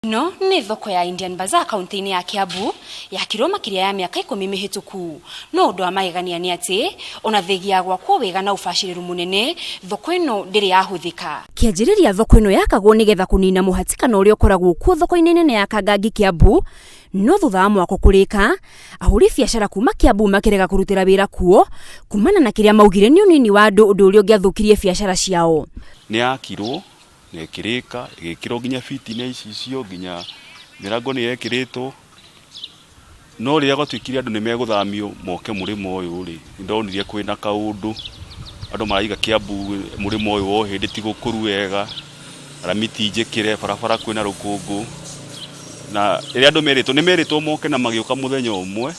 Ĩno nĩ thoko ya Indian Bazaar kaunti-inĩ ya Kiambu yakirwo makĩria ya mĩaka 10 mĩhĩtũku. No ũndũ wa magegania nĩ atĩ ona thegi ya gwakwo wega na ũbacĩrĩru mũnene, thoko ĩno ndĩrĩ yahũthĩka. Kĩanjĩrĩria thoko ĩno yakagwo nĩgetha kũnina mũhatĩkano ũrĩa ũkoragwo kuo thoko-inĩ nene ya Kangangi Kiambu, no thutha wa mwako kũrĩka, ahũri biacara kuma Kiambu makĩrega kũrutĩra wĩra kuo kumana na kĩrĩa maugire nĩ ũnini wa andũ, ũndũ ũrĩa ũngĩathũkirie biacara ciao. Nĩ yakirwo na ĩkĩrĩka, ĩgĩkĩrwo nginya fiti na icicio, nginya mĩrango nĩ yekĩrĩtwo, no rĩrĩa gwatuĩkire andũ nĩ megũthamio moke mũrĩmo ũyũ rĩ, nĩ ndonire kwĩna kaũndũ, andũ maraiga Kiambu mũrĩmo ũyũ wa ũhĩndĩ ti gũkũru wega, rami ti njĩkĩre, barabara kwĩna rũkũngũ, na rĩrĩa andũ merĩtwo, nĩ merĩtwo moke na magĩũka mũthenya ũmwe,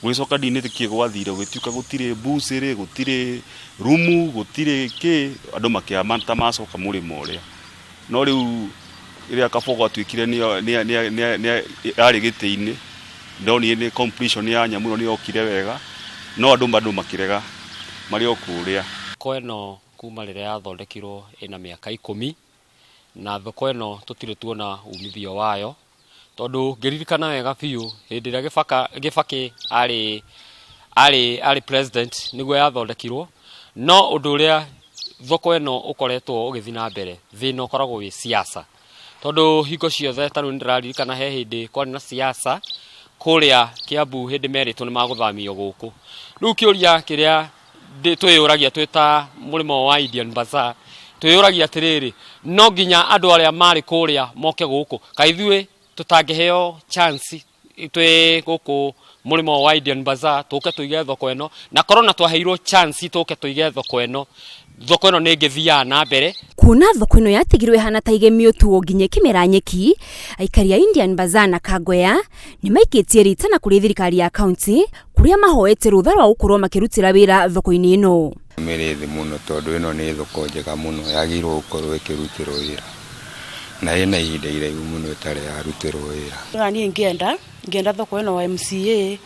gũgĩcoka ndinĩtĩkie gwathire gũgĩtuĩka gũtirĩ mbucĩrĩ, gũtirĩ rumu, gũtirĩ kĩ, andũ makĩama ta macoka mũrĩmo ũrĩa. No rĩu rĩrĩa Kabogo atuĩkire arĩ gĩtĩ-inĩ, ndonire nĩ completion ya nyamũ ĩno nĩ yokire wega, no andũ bado makĩrega marĩ o kũrĩa. Thoko ĩno kuma rĩrĩa yathondekirwo ĩna mĩaka 10, na thoko ĩno tũtirĩ tuona umithio wayo, tondũ ngĩririkana wega biũ hĩndĩ ĩrĩa Gĩbakĩ arĩ president nĩguo yathondekirwo, no ũndũ ũrĩa thoko ĩno ũkoretwo ũgĩthiĩ na mbere, thĩna ũkoragwo wĩ siasa, tondũ hingo ciothe ta rĩu nĩndĩraririkana he hĩndĩ kwarĩ na siasa kũrĩa Kiambu hĩndĩ merĩtwo nĩ magũthamio gũkũ. Rĩu kĩũria kĩrĩa twĩyũragia twĩ ta mũrĩmo wa Indian Bazaar, twĩyũragia atĩrĩrĩ, no nginya andũ arĩa marĩ kũrĩa moke gũkũ? Kaĩ ithuĩ tũtangĩheo chance twĩ gũkũ mũrĩmo wa Indian Bazaar tũke tũige thoko ĩno, na korwo na twaheirwo chance tũke tũige thoko ĩno, thoko ĩno nĩ ĩngĩthiaga na mbere. Kuona thoko ĩno yatigirwo ĩhana ta igemio tu o nginya ĩkĩmera nyeki, aikari a Indian Bazaar na Kangoya nĩ maikĩtie ritana kũrĩ thirikari ya kaunti kũrĩa mahoete rũtha rwa gũkorwo makĩrutĩra wĩra thoko-inĩ ĩno. Mĩrĩ thĩ mũno tondũ ĩno nĩ thoko njega mũno yagĩrĩirwo gũkorwo ĩkĩrutĩrwo wĩra, na ĩna ihinda iraihu mũno ĩtarĩ yarutĩrwo wĩra. Na niĩ ngĩenda thoko ĩno MCA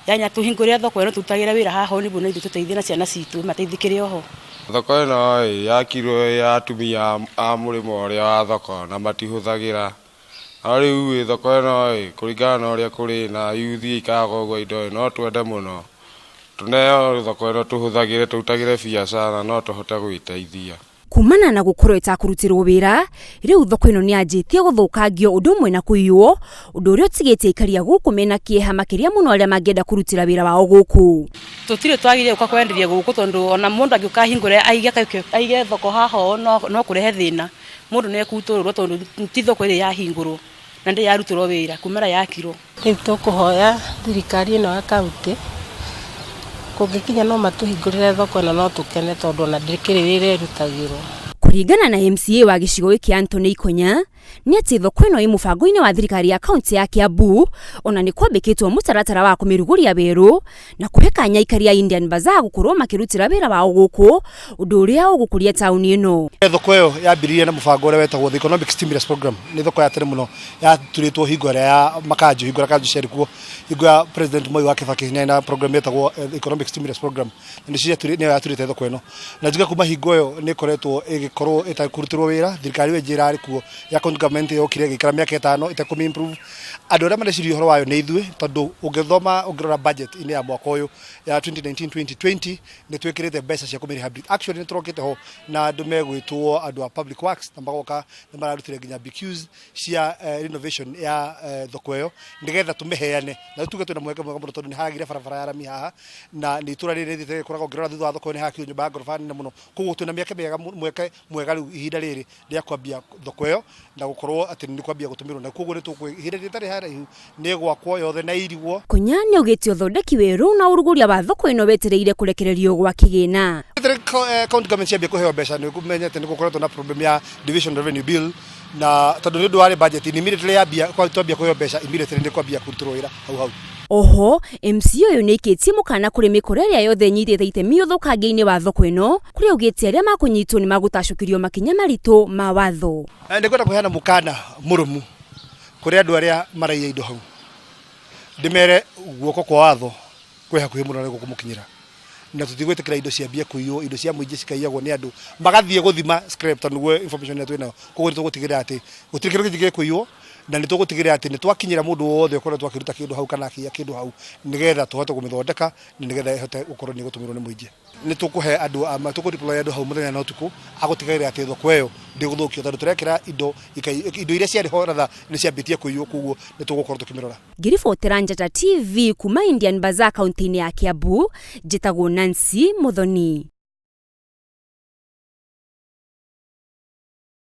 yanya tũhingũre thoko ĩno tũrutagĩre wĩra haha nĩguo na ithuĩ tũteithie na ciana citũ mateithĩkĩre oho. Thoko ĩno yakirwo ya atumia a mũrĩmo ũrĩa wa thoko na matihũthagĩra. No rĩu thoko ĩno kũringana na ũrĩa kũrĩ na yuthi ĩikaraga ũguo indo no twende mũno tũneo thoko ĩno tũhũthagĩre tũrutagĩre biacara no tũhote gwĩteithia. Kumana na gũkorwo ĩtakũrutĩrwo wĩra, rĩu thoko ĩno nĩ yanjĩtie gũthũkangio ũndũ ũmwe na kũiywo, ũndũ ũrĩa ũtigĩtie aikari a gũkũ mena kĩeha makĩria mũno arĩa mangĩenda kũrutĩra wĩra wao gũkũ. Tũtirĩ twagĩrĩire gũka kwenderia gũkũ tondũ ona mũndũ angĩũka ahingũre aige thoko haha ũũ no kũrehe thĩna. Mũndũ nĩ ekutũrũrwo tondũ ti thoko ĩrĩa yahingũrwo na ndĩrĩ yarutĩrwo wĩra kuma ĩrĩa yakirwo. Rĩu tũkũhoya thirikari ĩno ya kaunti kũngĩkinya no matũhingũrĩre thoko ĩno no tũkene tondũ ona ndĩkĩrĩ wĩra ĩrutagĩrwo. Kũringana na MCA wa gĩcigo gĩkĩ Anthony Ikonya, nĩ atĩ thoko ĩno ĩ mũbango-inĩ wa thirikari ya kaunti ya Kiambu, ona nĩ kwambĩkĩtwo mũtaratara wa kũmĩrugũria werũ na kũhe kanya aikari a Indian Bazaar gũkorwo makĩrutĩra wĩra wao gũkũ, ũndũ ũrĩa ũgũkũria taũni ĩno. Thoko ĩyo yambĩrĩirie na mũbango ũrĩa wetagwo the Economic Stimulus Program. Nĩ thoko ya tene mũno yaturĩtwo hingo ĩrĩa ya makanjũ, hingo ĩrĩa kanjũ ciarĩ kuo, hingo ya President Moi wa Kibaki nĩ na program yetagwo Economic Stimulus Program, na nĩyo yaturĩte thoko ĩno. Na njuge kuma hingo ĩyo nĩ ĩkoretwo ĩgĩkorwo ĩtakũrutĩrwo wĩra, thirikari ĩyo ĩngĩ ĩrarĩ kuo ya county government yokire ĩgĩikara mĩaka 5 ĩtekũmĩ improve. Andũ arĩa mareciria ũhoro wayo nĩ ithuĩ, tondũ ũngĩthoma ũngĩrora budget-inĩ ya mwaka ũyũ ya 2019-2020 nĩ twĩkĩrĩte mbeca cia kũmĩ rehabilitate. Actually nĩ tũrokĩte ho na andũ megwĩtwo andũ a public works na magoka nĩ mararutire nginya BQs cia renovation ya thoko ĩyo nĩgetha tũmĩheane. Na tuge twĩna mweke mwega mũno tondũ nĩ haragire barabara ya rami haha na nĩ itũra rĩrĩ rĩthiĩte rĩgĩkũraga. Ũngĩrora thutha wa thoko ĩyo nĩ hakirwo nyũmba ya ngoroba nene mũno, koguo twĩna mĩeke mĩega, mweke mwega rĩu ihinda rĩrĩ rĩa kwambia thoko ĩyo na gũkorwo atĩ nĩ kwambia gũtũmĩrwo, na koguo nĩ tũkũ ihinda rĩtarĩ haraihu nĩ gwakwo yothe na irigwo. Konya nĩ augĩte ũthondeki werũ na ũrugũria wa thoko ĩno wetereire kũrekererio gwa kĩgĩna. County government ciambia kũheo mbeca nĩ ũmenyete nĩ gũkoretwo na problem ya division revenue bill, na tondũ nĩ ũndũ warĩ budget immediately yambia twambia kũheo mbeca immediately nĩ kwambia kũrutĩrwo wĩra hau hau. Oho MCA ũyũ nĩ aikĩtie mũkana kũrĩ mĩkora ĩrĩa yothe ĩnyitĩte itemi ũthũkangia-inĩ wa thoko ĩno, kũrĩa augĩte arĩa makũnyitwo nĩ magũtacũkĩrio makinya maritũ ma watho. Nĩ ngwenda kũheana mũkana mũrũmu kũrĩ andũ arĩa maraiya indo hau, ndĩmere guoko kwa watho kwĩ hakuhĩ mũno na nĩgũkũmũkinyĩra, na tũtigwĩtĩkĩra indo ciambie kũiywo, indo cia mũingĩ cikaiyagwo nĩ andũ magathiĩ gũthima scrap, tondũ nĩguo information ĩrĩa twĩnayo. Koguo nĩ tũgũtigĩrĩra atĩ gũtirĩ kĩndũ kĩngĩ gĩkũiywo. Na nĩ tũgũtigĩrĩra atĩ nĩ twakinyĩra mũndũ wothe ũkoretwo akĩruta kĩndũ hau kana akĩiya kĩndũ hau, nĩgetha tũhote kũmĩthondeka na nĩgetha ĩhote gũkorwo nĩ ĩgũtũmĩrwo nĩ mũingĩ. Nĩ tũkũhe andũ, tũkũ deploy andũ hau mũthenya na ũtukũ agũtigĩrĩra atĩ thoko ĩyo ndĩgũthũkio, tondũ tũrekĩra indo iria ciarĩ ho ratha nĩ ciambĩtie kũiywo, koguo nĩ tũgũkorwo tũkĩmĩrora. Ngĩribotera Njata TV kuma Indian Bazaar, kaunti-inĩ ya Kiambu, njĩtagwo Nancy Muthoni.